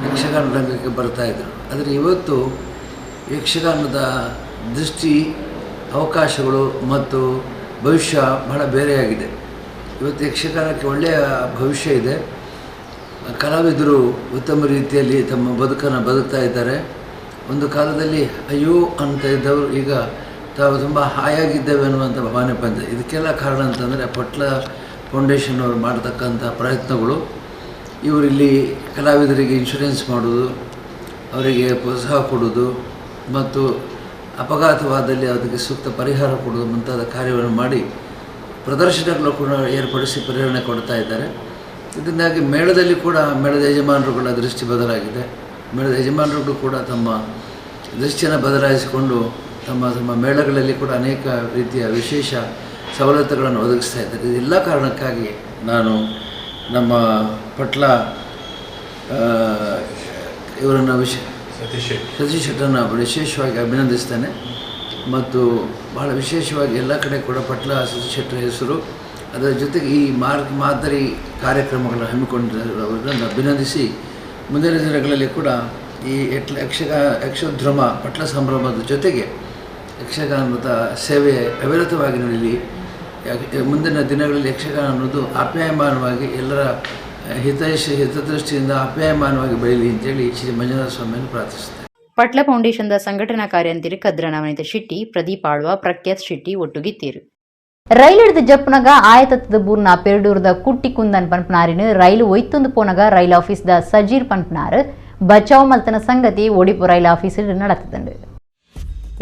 ಯಕ್ಷಗಾನ ರಂಗಕ್ಕೆ ಬರ್ತಾಯಿದ್ರು. ಆದರೆ ಇವತ್ತು ಯಕ್ಷಗಾನದ ದೃಷ್ಟಿ, ಅವಕಾಶಗಳು ಮತ್ತು ಭವಿಷ್ಯ ಬಹಳ ಬೇರೆಯಾಗಿದೆ. ಇವತ್ತು ಯಕ್ಷಗಾನಕ್ಕೆ ಒಳ್ಳೆಯ ಭವಿಷ್ಯ ಇದೆ. ಕಲಾವಿದರು ಉತ್ತಮ ರೀತಿಯಲ್ಲಿ ತಮ್ಮ ಬದುಕನ್ನು ಬದುಕ್ತಾ ಇದ್ದಾರೆ. ಒಂದು ಕಾಲದಲ್ಲಿ ಅಯ್ಯೋ ಅಂತ ಇದ್ದವರು ಈಗ ತಾವು ತುಂಬ ಹಾಯಾಗಿದ್ದೇವೆ ಅನ್ನುವಂಥ ಭಾವನೆ ಬಂದಿದೆ. ಇದಕ್ಕೆಲ್ಲ ಕಾರಣ ಅಂತಂದರೆ ಪಟ್ಲ ಫೌಂಡೇಶನ್ ಅವರು ಮಾಡ್ತಕ್ಕಂಥ ಪ್ರಯತ್ನಗಳು. ಇವರಿಲ್ಲಿ ಕಲಾವಿದರಿಗೆ ಇನ್ಶೂರೆನ್ಸ್ ಮಾಡೋದು, ಅವರಿಗೆ ಪ್ರೋತ್ಸಾಹ ಕೊಡೋದು ಮತ್ತು ಅಪಘಾತವಾದಲ್ಲಿ ಅದಕ್ಕೆ ಸೂಕ್ತ ಪರಿಹಾರ ಕೊಡೋದು ಮುಂತಾದ ಕಾರ್ಯವನ್ನು ಮಾಡಿ ಪ್ರದರ್ಶನಗಳು ಕೂಡ ಏರ್ಪಡಿಸಿ ಪ್ರೇರಣೆ ಕೊಡ್ತಾ ಇದ್ದಾರೆ. ಇದರಿಂದಾಗಿ ಮೇಳದಲ್ಲಿ ಕೂಡ ಮೇಳದ ಯಜಮಾನರುಗಳ ದೃಷ್ಟಿ ಬದಲಾಗಿದೆ. ಮೇಳದ ಯಜಮಾನರುಗಳು ಕೂಡ ತಮ್ಮ ದೃಷ್ಟಿಯನ್ನು ಬದಲಾಯಿಸಿಕೊಂಡು ತಮ್ಮ ತಮ್ಮ ಮೇಳಗಳಲ್ಲಿ ಕೂಡ ಅನೇಕ ರೀತಿಯ ವಿಶೇಷ ಸವಲತ್ತುಗಳನ್ನು ಒದಗಿಸ್ತಾ ಇದ್ದಾರೆ. ಇದೆಲ್ಲ ಕಾರಣಕ್ಕಾಗಿ ನಾನು ನಮ್ಮ ಪಟ್ಲ ಇವರನ್ನು ಸತೀಶ್ ಶೆಟ್ಟರನ್ನು ವಿಶೇಷವಾಗಿ ಅಭಿನಂದಿಸ್ತೇನೆ. ಮತ್ತು ಭಾಳ ವಿಶೇಷವಾಗಿ ಎಲ್ಲ ಕಡೆ ಕೂಡ ಪಟ್ಲ ಶೆಟ್ಟರ ಹೆಸರು, ಅದರ ಜೊತೆಗೆ ಈ ಮಾದರಿ ಕಾರ್ಯಕ್ರಮಗಳನ್ನು ಹಮ್ಮಿಕೊಂಡಿರುವುದನ್ನು ಅಭಿನಂದಿಸಿ ಮುಂದಿನ ದಿನಗಳಲ್ಲಿ ಕೂಡ ಈ ಯಕ್ಷಧ್ರಮ ಪಟ್ಲ ಸಂಭ್ರಮದ ಜೊತೆಗೆ ಯಕ್ಷಗಾನದ ಸೇವೆ ಅವಿರತವಾಗಿ ನಡೆಯಲಿ. ಮುಂದಿನ ದಿನಗಳಲ್ಲಿ ಯಕ್ಷಗಾನ ಅನ್ನೋದು ಆಪ್ಯಾಯಮಾನವಾಗಿ ಎಲ್ಲರ ಹಿತದೃಷ್ಟಿಯಿಂದ ಆಪ್ಯಾಯಮಾನವಾಗಿ ಬೆಳೀಲಿ ಅಂತೇಳಿ ಶ್ರೀ ಮಂಜುನಾಥ ಸ್ವಾಮಿಯನ್ನು ಪ್ರಾರ್ಥಿಸುತ್ತೇನೆ. ಪಟ್ಲ ಫೌಂಡೇಶನ್ದ ಸಂಘಟನಾ ಕಾರ್ಯಂತಿರು ಕದ್ರ ನವನಿತ ಶೆಟ್ಟಿ, ಪ್ರದೀಪ್ ಆಳ್ವ, ಪ್ರಖ್ಯಾತ್ ಶೆಟ್ಟಿ ಒಟ್ಟುಗಿತ್ತೀರು. ರೈಲು ಹಿಡಿದು ಜಪ್ಪುನಗ ಆಯತತ್ತದ ಬೂರ್ನ ಪೆರಡೂರ್ದ ಕುಟ್ಟಿ ಕುಂದನ್ ಪನ್ಪನಾರಿನ ರೈಲು ಒಯ್ತೊಂದು ಪೋನಗ ರೈಲ್ ಆಫೀಸ್ದ ಸಜೀರ್ ಪನ್ಪನಾರ್ ಬಚಾವ್ ಮಲ್ತನ ಸಂಗತಿ ಒಡಿಪು ರೈಲ್ ಆಫೀಸ್ ನಡತದಂಡು.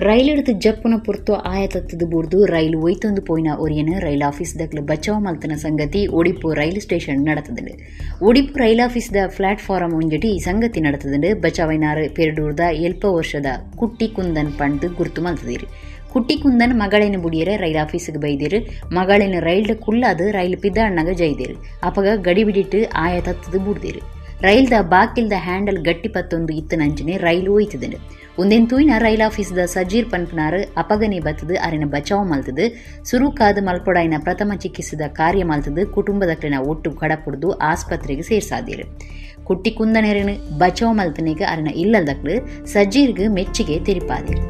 ರೈಲಿಡ್ದು ಜಪ್ಪುನ ಪುರ್ತು ಆಯತತ್ತದ ಬೂರ್ದು ರೈಲು ಒಯ್ತೊಂದು ಪೋಯಿನ ಒರಿಯನ ರೈಲ್ ಆಫೀಸ್ ದಕ್ಲು ಬಚಾವ್ ಮಲ್ತನ ಸಂಗತಿ Odipu rail station ನಡತದಂಡು. Odipu rail ಆಫೀಸ್ದ platform ಒಂಜಟಿ ಈ ಸಂಗತಿ ನಡತದಂಡು. ಬಚಾವೈನಾರು ಪೆರಡೂರ್ದ ಎಲ್ಪ ವರ್ಷದ ಕುಟ್ಟಿ ಕುಂದನ್ ಪಂಡು ಗುರ್ತು ಮಲ್ತದಿರು. ಕುಟ್ಟಿ ಕುಂದನ್ ಮಗಳೇನು ಬುಡಿಯರೆ ರೈಲ್ ಆಫೀಸಿಗೆ ಬೈದಿರು. ಮಗಳೇನು ರೈಲ್ಡ್ ಕುಲ್ಲಾದು ರೈಲು ಪಿದ್ದಾಣ್ಣಗ ಜೈದಿರು. ಅಪಗ ಗಡಿಬಿಡಿಟ್ಟು ಆಯ ತತ್ತದು ಬುಡ್ದಿರು. ರೈಲ್ದ ಬಾಕಿಲ್ದ ಹ್ಯಾಂಡಲ್ ಗಟ್ಟಿ ಪತ್ತೊಂದು ಇತ್ತನಂಚನೆ ರೈಲು ಒಯ್ತದನು. ಒಂದೇನ್ ತೂಯಿನ ರೈಲ್ ಆಫೀಸ್ದ ಸಜೀರ್ ಪನ್ಪನಾರು ಅಪಗನೆ ಬತ್ತದು ಅರೆನ ಬಚಾವ್ ಮಲ್ತದು. ಸುರುಕಾದ ಮಲ್ಪೊಡಾಯಿನ ಪ್ರಥಮ ಚಿಕಿತ್ಸೆದ ಕಾರ್ಯ ಮಲ್ತದು ಕುಟುಂಬದಕ್ಲಿನ ಒಟ್ಟು ಕಡಪುಡ್ದು ಆಸ್ಪತ್ರೆಗೆ ಸೇರ್ಸಾದಿರು. ಕುಟ್ಟಿ ಕುಂದನೆರನು ಬಚಾವ್ ಮಲ್ತನಿಗೆ ಅರೆನ ಇಲ್ಲದಕ್ಲು ಸಜೀರ್ಗ್ ಮೆಚ್ಚಿಗೆ ತೆರಿಪಾದಿರು.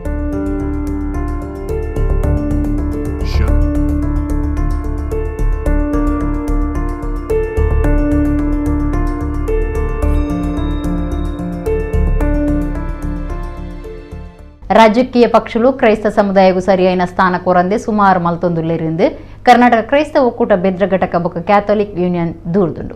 ರಾಜಕೀಯ ಪಕ್ಷಗಳು ಕ್ರೈಸ್ತ ಸಮುದಾಯಕ್ಕೂ ಸರಿಯಾದ ಸ್ಥಾನ ಕೋರಂದೆ ಸುಮಾರು ಮಲ್ತೊಂದುಲ್ಲಿருந்து ಕರ್ನಾಟಕ ಕ್ರೈಸ್ತ ಒಕ್ಕೂಟ ಬೆದ್ರ ಘಟಕ ಬೊಕ್ಕ ಕ್ಯಾಥೋಲಿಕ್ ಯೂನಿಯನ್ ದೂರ್ದುಂಡು.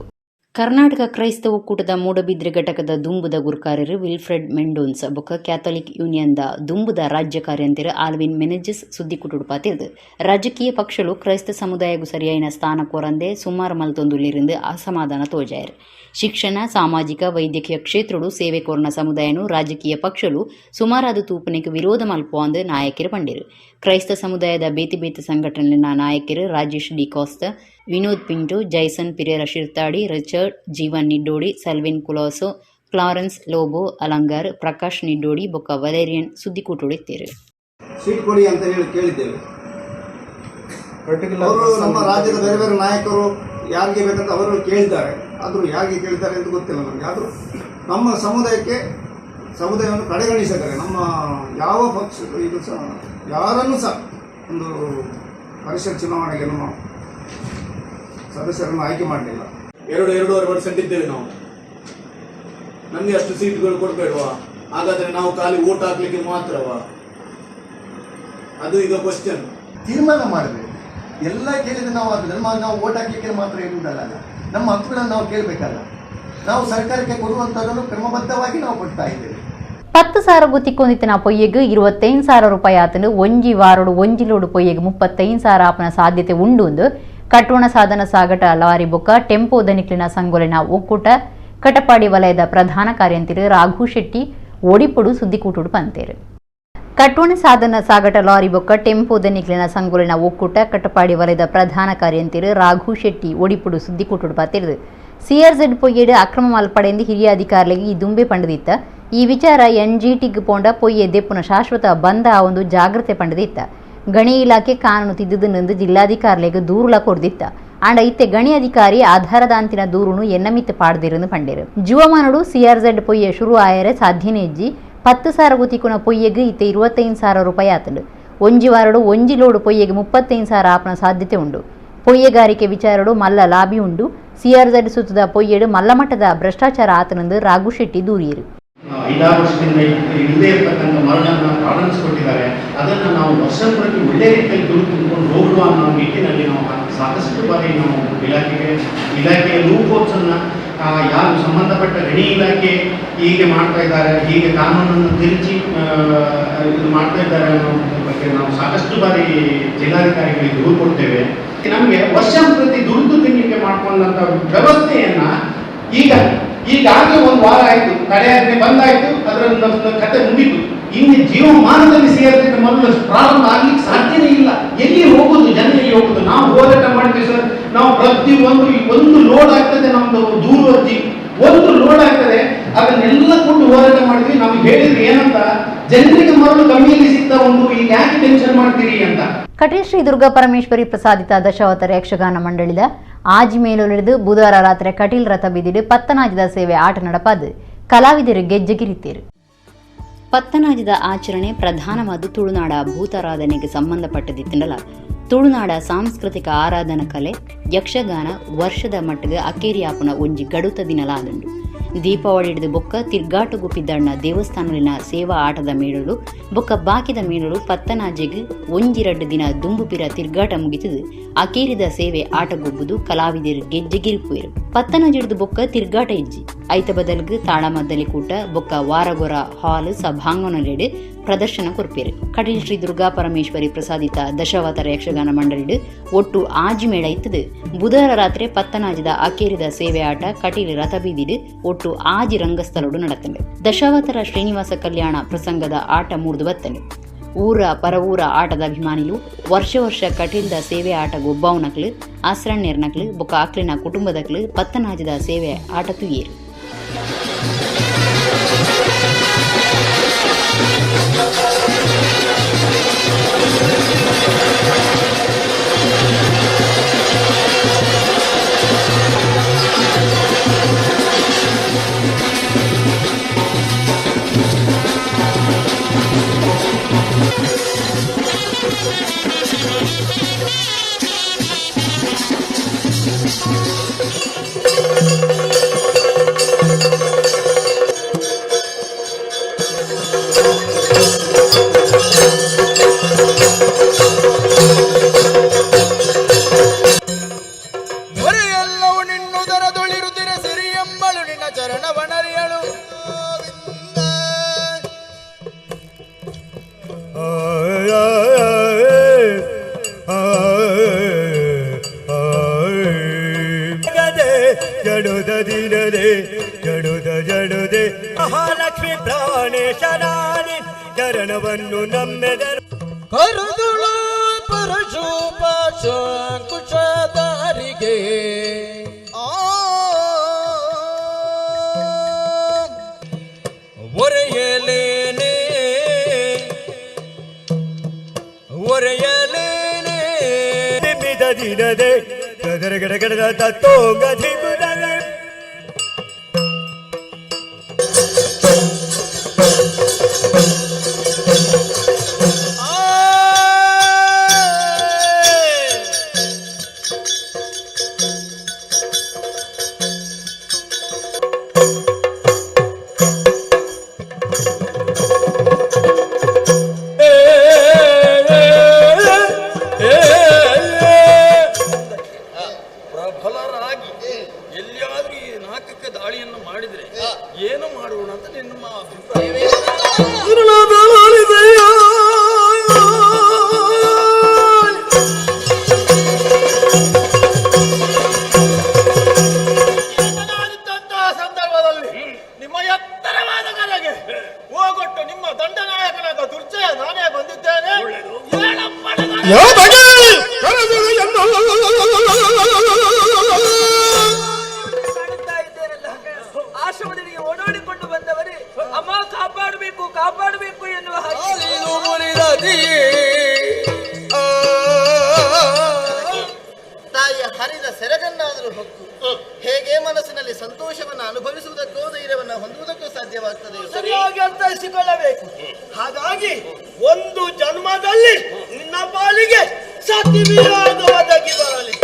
ಕರ್ನಾಟಕ ಕ್ರೈಸ್ತ ಒಕ್ಕೂಟದ ಮೂಡಬಿದ್ರೆ ಘಟಕದ ದುಂಬುದ ಗುರ್ಕಾರರು ವಿಲ್ಫ್ರೆಡ್ ಮೆಂಡೋನ್ಸ್ ಬೊಕ್ಕ ಕ್ಯಾಥೋಲಿಕ್ ಯೂನಿಯನ್ದ ದುಂಬುದ ರಾಜ್ಯ ಕಾರ್ಯಂತಿರು ಆಲ್ವಿನ್ ಮೆನೆಜಸ್ ಸುದ್ದಿ ಕುಟುಡುಪಾತಿರ್ದು. ರಾಜಕೀಯ ಪಕ್ಷಗಳು ಕ್ರೈಸ್ತ ಸಮುದಾಯಕ್ಕೂ ಸರಿಯಾದ ಸ್ಥಾನ ಕೋರಂದೆ ಸುಮಾರು ಮಲ್ತೊಂದುಲ್ಲಿருந்து ಅಸಮಾಧಾನ ತೋಜಾಯರು. ಶಿಕ್ಷಣ, ಸಾಮಾಜಿಕ, ವೈದ್ಯಕೀಯ ಕ್ಷೇತ್ರಡು ಸೇವೆ ಕೋರ್ನ ಸಮುದಾಯನು ರಾಜಕೀಯ ಪಕ್ಷಗಳು ಸುಮಾರಾದ ತೂಪನೆಗೆ ವಿರೋಧ ಮಲ್ಪುವಂದು ನಾಯಕರು ಪಂಡಿರು. ಕ್ರೈಸ್ತ ಸಮುದಾಯದ ಬೇತಿ ಬೇತಿ ಸಂಘಟನೆಯ ನಾಯಕರು Rajesh D Costa, Vinod Pinto, Jaison Pereira Shirthadi, Richard Jeevan Niddodi, Selvin Colaco, Clarence Lobo Alangar, Prakash Niddodi ಬೊಕ್ಕ ವಲೇರಿಯನ್ ಸುದ್ದಿಕೂಟುಡಿತ್ತೇರು. ಸೀಟ್ ಕೊಡಿ ಅಂತ ಹೇಳಿ ಕೇಳಿದ್ದೇವೆ. ಅವರು ನಮ್ಮ ರಾಜ್ಯದ ಬೇರೆ ಬೇರೆ ನಾಯಕರು ಯಾರಿಗೆ ಬೇಕಂತ ಅವರು ಕೇಳಿದ್ದಾರೆ. ಆದರೂ ಯಾರಿಗೆ ಕೇಳಿದ್ದಾರೆ ಅಂತ ಗೊತ್ತಿಲ್ಲ ನಮಗೆ. ಆದರೂ ನಮ್ಮ ಸಮುದಾಯವನ್ನು ಕಡೆಗಣಿಸಿದ್ದಾರೆ. ನಮ್ಮ ಯಾವ ಪಕ್ಷ ಇದು ಸಹ ಯಾರನ್ನು ಸಹ ಒಂದು ಪರಿಷತ್ ಚುನಾವಣೆಗೆ ನಮ್ಮ ಸದಸ್ಯರನ್ನು ಆಯ್ಕೆ ಮಾಡಲಿಲ್ಲ. 2-2.5% ಇದ್ದೇವೆ ನಾವು. ನಮಗೆ ಅಷ್ಟು ಸೀಟ್ಗಳು ಕೊಡಬೇಡವಾ? ಹಾಗಾದರೆ ನಾವು ಖಾಲಿ ಓಟ್ ಹಾಕ್ಲಿಕ್ಕೆ ಮಾತ್ರವಾ? ಅದು ಈಗ ಕ್ವಶನ್. ತೀರ್ಮಾನ ಮಾಡಬೇಕು. ಎಲ್ಲ ಕೇಳಿದ್ರೆ ನಾವು ಅದು ನಮ್ಮ ನಾವು ಓಟ್ ಹಾಕ್ಲಿಕ್ಕೆ ಮಾತ್ರ ಇರುವುದಲ್ಲ, ನಮ್ಮ ಹಕ್ಕುಗಳನ್ನು ನಾವು ಕೇಳಬೇಕಲ್ಲ. ನಾವು ಸರ್ಕಾರಕ್ಕೆ ಕೊಡುವಂಥದ್ದನ್ನು ಕ್ರಮಬದ್ಧವಾಗಿ ನಾವು ಕೊಡ್ತಾ ಇದ್ದೇವೆ. 10,000 ಗುತ್ತಿಕೊಂಡಿತ್ತಿನ ಪೊಯ್ಯೆಗ್ 25,000 ರೂಪಾಯಿ ಆತನು ಒಂಜಿ ವಾರೋಡು ಒಂಜಿ ಲೋಡು ಪೊಯ್ಯೆಗ್ 35,000 ಆಪನ ಸಾಧ್ಯತೆ ಉಂಡು ಎಂದು ಕಟ್ಟೋಣ ಸಾಧನ ಸಾಗಟ ಲಾರಿ ಬೊಕ್ಕ ಟೆಂಪೋ ದನಿಕ್ಲಿನ ಸಂಗೊಲಿನ ಒಕ್ಕೂಟ ಕಟಪಾಡಿ ವಲಯದ ಪ್ರಧಾನ ಕಾರ್ಯಂತಿರು ರಾಘು ಶೆಟ್ಟಿ ಒಡಿಪುಡು ಸುದ್ದಿಕೂಟುಡು ಪಂತೇರು. ಕಟ್ಟೋಣ ಸಾಧನ ಸಾಗಟ ಲಾರಿ ಬೊಕ್ಕ ಟೆಂಪೋ ದನಿಕ್ಲಿನ ಸಂಗೊಲಿನ ಒಕ್ಕೂಟ ಕಟಪಾಡಿ ವಲಯದ ಪ್ರಧಾನ ಕಾರ್ಯಂತಿರು ರಾಘು ಶೆಟ್ಟಿ ಒಡಿಪುಡು ಸುದ್ದಿಕೂಟುಡು ಪಂತೇರು. ಸಿಆರ್ಜೆಡ್ ಪೊಯ್ಯೆಡು ಅಕ್ರಮ ಮಲ್ಪಡೆಂದು ಹಿರಿಯ ಅಧಿಕಾರಿಗಳಿಗೆ ಈ ದುಂಬೆ ಪಂಡದಿತ್ತ. ಈ ವಿಚಾರ ಎನ್ಜಿಟಿಗೆ ಪೋಂಡ ಪೊಯ್ಯೆ ದೆಪ್ಪುನ ಶಾಶ್ವತ ಬಂದ ಒಂದು ಜಾಗ್ರತೆ ಪಂಡದಿತ್ತ. ಗಣಿ ಇಲಾಖೆ ಕಾನೂನು ತಿದ್ದುದನ್ನೆಂದು ಜಿಲ್ಲಾಧಿಕಾರಿಗಳಿಗೆ ದೂರುಲ ಕೊಡ್ದಿತ್ತ. ಆಂಡ ಇತ್ತೆ ಗಣಿ ಅಧಿಕಾರಿ ಆಧಾರದಾಂತಿನ ದೂರುನು ಎನ್ನಮಿತ್ತು ಪಾಡ್ದಿರನ್ನು ಪಂಡೇರು. ಜುವಮಾನಡು ಸಿಆರ್ಜೆಡ್ ಪೊಯ್ಯೆ ಶುರು ಆಯರೆ ಸಾಧ್ಯನೇ ಇಜ್ಜಿ. 10,000 ಗುತಿಕುನ ಪೊಯ್ಯೆಗ್ ಇತ್ತೆ 25,000 ರೂಪಾಯಿ ಆತಂಡು. ಒಂಜಿ ವಾರಡು ಒಂಜಿ ಲೋಡು ಪೊಯ್ಯೆಗ್ 35,000 ಆಪನ ಸಾಧ್ಯತೆ ಉಂಡು. ಪೊಯ್ಯೆಗಾರಿಕೆ ವಿಚಾರಡು ಮಲ್ಲ ಲಾಭಿ ಉಂಡು. ಸಿಆರ್ಜೆಡ್ ಸುತ್ತದ ಪೊಯ್ಯೆಡು ಮಲ್ಲಮಟ್ಟದ ಭ್ರಷ್ಟಾಚಾರ ಆತನಂದು ರಾಘು ಶೆಟ್ಟಿ ದೂರಿಯರು. 5-6 ವರ್ಷದಿಂದ ಇಲ್ಲದೇ ಇರತಕ್ಕಂಥ ಮರಳನ್ನು ಪ್ರಾರಂಭಿಸಿಕೊಟ್ಟಿದ್ದಾರೆ. ಅದನ್ನು ನಾವು ವರ್ಷ ಪ್ರತಿ ಒಳ್ಳೆ ರೀತಿಯಲ್ಲಿ ದುಡ್ಡು ತುಂಬಿಕೊಂಡು ಹೋಗುವ ಅನ್ನೋ ನಿಟ್ಟಿನಲ್ಲಿ ನಾವು ಸಾಕಷ್ಟು ಬಾರಿ ನಾವು ಇಲಾಖೆಯ ಲೂಪ್ ಹೋಲ್ಸನ್ನು ಯಾರು ಸಂಬಂಧಪಟ್ಟ ಗಣಿ ಇಲಾಖೆ ಹೀಗೆ ಮಾಡ್ತಾ ಇದ್ದಾರೆ, ಹೀಗೆ ಕಾನೂನನ್ನು ತಿರುಚಿ ಇದು ಮಾಡ್ತಾ ಇದ್ದಾರೆ ಅನ್ನೋ ಬಗ್ಗೆ ನಾವು ಸಾಕಷ್ಟು ಬಾರಿ ಜಿಲ್ಲಾಧಿಕಾರಿಗಳಿಗೆ ದೂರು ಕೊಡ್ತೇವೆ. ನಮಗೆ ವರ್ಷ ಪ್ರತಿ ದುಡ್ಡು ತಿನ್ನಲಿಕ್ಕೆ ಮಾಡಿಕೊಂಡಂಥ ವ್ಯವಸ್ಥೆಯನ್ನು ಈಗಾಗಲೇ ಒಂದು ವಾರ ಆಯಿತು, ತಡೆಯಾಜ್ಞೆ ಬಂದಾಯಿತು, ಅದರ ಕತೆ ಮುಗೀತು. ಇನ್ನು ಜೀವಮಾನದಲ್ಲಿ ಸಿಆರ್ಜೆಡ್ ಮೊದಲು ಪ್ರಾರಂಭ ಆಗ್ಲಿಕ್ಕೆ ಸಾಧ್ಯನೇ ಇಲ್ಲ. ಎಲ್ಲಿ ಹೋಗುದು ಜನ, ಎಲ್ಲಿ ಹೋಗುದು? ನಾವು ಹೋರಾಟ ಮಾಡ್ತೀವಿ ಸರ್. ನಾವು ಪ್ರತಿ ಒಂದು ಲೋಡ್ ಆಗ್ತದೆ, ನಮ್ದು ದೂರು ಅರ್ಜಿ ಒಂದು ಲೋಡ್ ಆಗ್ತದೆ. ಅದನ್ನೆಲ್ಲ ಕೂತು ಹೋರಾಟ ಮಾಡಿದ್ವಿ. ನಮ್ಗೆ ಹೇಳಿದ್ರು ಏನಂತ, ಜನರಿಗೆ ಮರಳು ಕಮ್ಮಿಯಲ್ಲಿ ಸಿಗ್ತಾ ಉಂಟು, ಈಗ ಯಾಕೆ ಟೆನ್ಷನ್ ಮಾಡ್ತೀರಿ ಅಂತ. ಕಟೀಲ್ ಶ್ರೀ ದುರ್ಗಾ ಪರಮೇಶ್ವರಿ ಪ್ರಸಾದಿತ ದಶಾವತಾರ ಯಕ್ಷಗಾನ ಮಂಡಳಿದ ಆಜಿ ಮೇಲೊಲಿದು ಬುಧವಾರ ರಾತ್ರಿ ಕಟೀಲ್ ರಥ ಬೀದಿಡು ಪತ್ತನಾಜದ ಸೇವೆ ಆಟ ನಡಪಾದು ಕಲಾವಿದರು ಗೆಜ್ಜೆಗಿರಿತೇರು. ಪತ್ತನಾಜದ ಆಚರಣೆ ಪ್ರಧಾನವಾದ ತುಳುನಾಡ ಭೂತಾರಾಧನೆಗೆ ಸಂಬಂಧಪಟ್ಟದಿತ್ತಂಡಲ ತುಳುನಾಡ ಸಾಂಸ್ಕೃತಿಕ ಆರಾಧನಾ ಕಲೆ ಯಕ್ಷಗಾನ ವರ್ಷದ ಮಟ್ಟಿಗೆ ಅಕ್ಕೇರಿಯಾಪುನ ಒಂಜಿ ಗಡುತ ದಿನಲಾದುಂಡು. ದೀಪಾವಳಿ ಹಿಡಿದು ಬೊಕ್ಕ ತಿರ್ಗಾಟುಗುಪ್ಪಿದಣ್ಣ ದೇವಸ್ಥಾನಲಿನ ಸೇವಾ ಆಟದ ಮೇಳಲು ಬೊಕ್ಕ ಬಾಕಿದ ಮೇಳಲು ಪತ್ತನಾಜೆಗೆ ಒಂಜಿರಡ್ಡು ದಿನ ದುಂಬುಪಿರ ತಿರ್ಗಾಟ ಮುಗಿತದು ಅಕೇರಿದ ಸೇವೆ ಆಟಗೊಬ್ಬುದು ಕಲಾವಿದರು ಗೆಜ್ಜೆಗಿರಿಪುಯರು. ಪತ್ತನಾಜಿಡ್ದು ಬೊಕ್ಕ ತಿರ್ಗಾಟ ಇಜ್ಜಿ ಐತ ಬದಲ್ಗು ತಾಳಮದ್ದಲಿ ಕೂಟ ಬೊಕ್ಕ ವಾರಗೊರ ಹಾಲ್ ಸಭಾಂಗಣಲೆಡು ಪ್ರದರ್ಶನ ಕೊರ್ಪೇರು. ಕಟೀಲ್ ಶ್ರೀ ದುರ್ಗಾ ಪರಮೇಶ್ವರಿ ಪ್ರಸಾದಿತ ದಶಾವತಾರ ಯಕ್ಷಗಾನ ಮಂಡಳಿಡು ಒಟ್ಟು ಆಜಿ ಮೇಳ ಇತ್ತದು. ಬುಧವಾರ ರಾತ್ರಿ ಪತ್ತನಾಜದ ಅಕೇರಿದ ಸೇವೆ ಆಟ ಕಟೀಲ್ ರಥಬೀದಿಡು ಒಟ್ಟು ಆಜಿ ರಂಗಸ್ಥಳಡು ನಡತಂಡೆ. ದಶಾವತಾರ ಶ್ರೀನಿವಾಸ ಕಲ್ಯಾಣ ಪ್ರಸಂಗದ ಆಟ ಮೂರ್ದು ಬತ್ತಂಡೆ. ಊರ ಪರವೂರ ಆಟದ ಅಭಿಮಾನಿಲು ವರ್ಷ ವರ್ಷ ಕಟೀಲ್ದ ಸೇವೆ ಆಟ ಗೊಬ್ಬಾವು ನಕ್ಲು ಆಸ್ರಣ್ಯರ್ ನಕ್ಲು ಬೊಕ್ಕ ಆಕ್ಲಿನ ಕುಟುಂಬದಕ್ಲು ಪತ್ತನಾಜದ ಸೇವೆ ಆಟ ತುಯೇರು. ಮಹಾಲಕ್ಷ್ಮಿ ಪ್ರಾಣೇಶರಾಣಿ ಚರಣವನ್ನು ನಮ್ಮೆದರು. ಕರುದುಳು ಪರಶುಪಾಶಂಕುಶಧಾರಿಗೆ ಒರೆಯಲೇನೆ ಒರೆಯಲೇನೆ ನಿಮ್ಮಿದ ದಿನದೆ ಗದರಗಡಗಡದ ತತ್ತೋಂಗಧಿ. ಆಶ್ರಮದೊಳಗೆ ಓಡಾಡಿಕೊಂಡು ಬಂದವರೇ ಅಮ್ಮ ಕಾಪಾಡಬೇಕು ಕಾಪಾಡಬೇಕು ಎನ್ನುವ ತಾಯಿಯ ಹರಿದ ಸೆರಗನ್ನಾದರೂ ಹೊಕ್ಕು ಹೇಗೆ ಮನಸ್ಸಿನಲ್ಲಿ ಸಂತೋಷವನ್ನು ಅನುಭವಿಸುವುದಕ್ಕೋ ಧೈರ್ಯವನ್ನು ಹೊಂದುವುದಕ್ಕೂ ಸಾಧ್ಯವಾಗ್ತದೆ. ಸರಿಯಾಗಿ ಅರ್ಥೈಸಿಕೊಳ್ಳಬೇಕು. ಹಾಗಾಗಿ ಒಂದು ಜನ್ಮದಲ್ಲಿ ನಿನ್ನ ಪಾಲಿಗೆ ಸತಿ ವಿರಾಗ ಒದಗಿ ಬರಲಿ.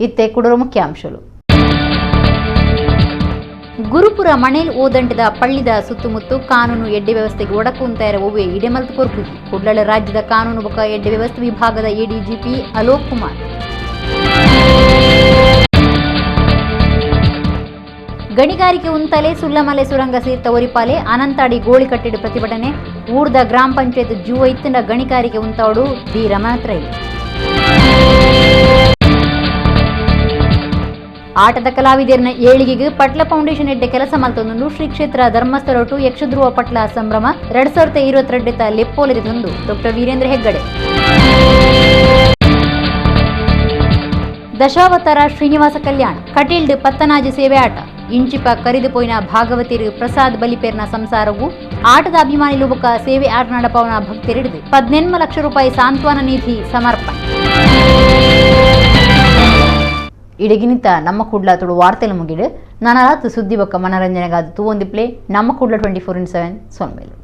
ಇತ್ತೆ ಕುಡರು ಮುಖ್ಯಾಂಶಗಳು. ಗುರುಪುರ ಮಣೇಲ್ ಓದಂಟದ ಪಳ್ಳಿದ ಸುತ್ತಮುತ್ತ ಕಾನೂನು ಎಡ್ಡೆ ವ್ಯವಸ್ಥೆಗೆ ಒಡಕು ಉಂತಾಯರ ಒವ್ವೆ ಇಡೆಮಲ್ತ್ ಕೊರ್ಪುಜಿ. ಕುಡ್ಲಳ ರಾಜ್ಯದ ಕಾನೂನು ಬೊಕ ಎಡ್ಡೆ ವ್ಯವಸ್ಥೆ ವಿಭಾಗದ ಎಡಿಜಿಪಿ ಅಲೋಕ್ ಕುಮಾರ್. ಗಣಿಗಾರಿಕೆ ಉಂತಲೆ ಸುಲ್ಲಮಲೆ ಸುರಂಗ ಸೀರ್ತ ಒರಿಪಾಲೆ ಅನಂತಾಡಿ ಗೋಳಿಕಟ್ಟಿಡು ಪ್ರತಿಭಟನೆ. ಊರ್ದ ಗ್ರಾಮ ಪಂಚಾಯತ್ ಜೂವ ಇತ್ತಿನ ಗಣಿಗಾರಿಕೆ ಉಂತಾಡು ಡಿ ರಮನಾಥ್. ಆಟದ ಕಲಾವಿದರ್ನ ಏಳಿಗೆಗೆ ಪಟ್ಲ ಫೌಂಡೇಶನ್ ಎಡ್ಡೆ ಕೆಲಸ ಮಲ್ತೊಂದು ಶ್ರೀ ಕ್ಷೇತ್ರ ಧರ್ಮಸ್ಥಳಟು ಯಕ್ಷಧ್ರುವ ಪಟ್ಲ ಸಂಭ್ರಮ 2022 ಲೆಪ್ಪೋಲೆದೆ ತಂದು ಡಾಕ್ಟರ್ ವೀರೇಂದ್ರ ಹೆಗ್ಗಡೆ. ದಶಾವತಾರ ಶ್ರೀನಿವಾಸ ಕಲ್ಯಾಣ ಕಟೀಲ್ಡ್ ಪತ್ತನಾಜಿ ಸೇವೆ ಆಟ ಇಂಚಿಪ ಕರಿದು ಪೋಯಿನ ಭಾಗವತಿರು ಪ್ರಸಾದ್ ಬಲಿಪೇರ್ನ ಸಂಸಾರವು ಆಟದ ಅಭಿಮಾನಿಲು ಬೊಕ ಸೇವೆ ಆಟ ನಡಪವನ ಭಕ್ತರಿಡಿದು 18 ಲಕ್ಷ ರೂಪಾಯಿ ಸಾಂತ್ವನ ನಿಧಿ ಸಮರ್ಪಣೆ. ಇಡಗಿನಿತ ನಮ್ಮ ಕೂಡ್ಲ ತುಳು ವಾರ್ತೆಲು ಮುಗಿಡು ನಾನಾರಾತು ಸುದ್ದಿ ಬೊಕ್ಕ ಮನರಂಜನೆಗಾದ ತೂವೊಂದಿಪ್ಲೆ ನಮ್ಮ ಕೂಡ್ಲ 24x7 ಸೊನ್ಮೇಲು.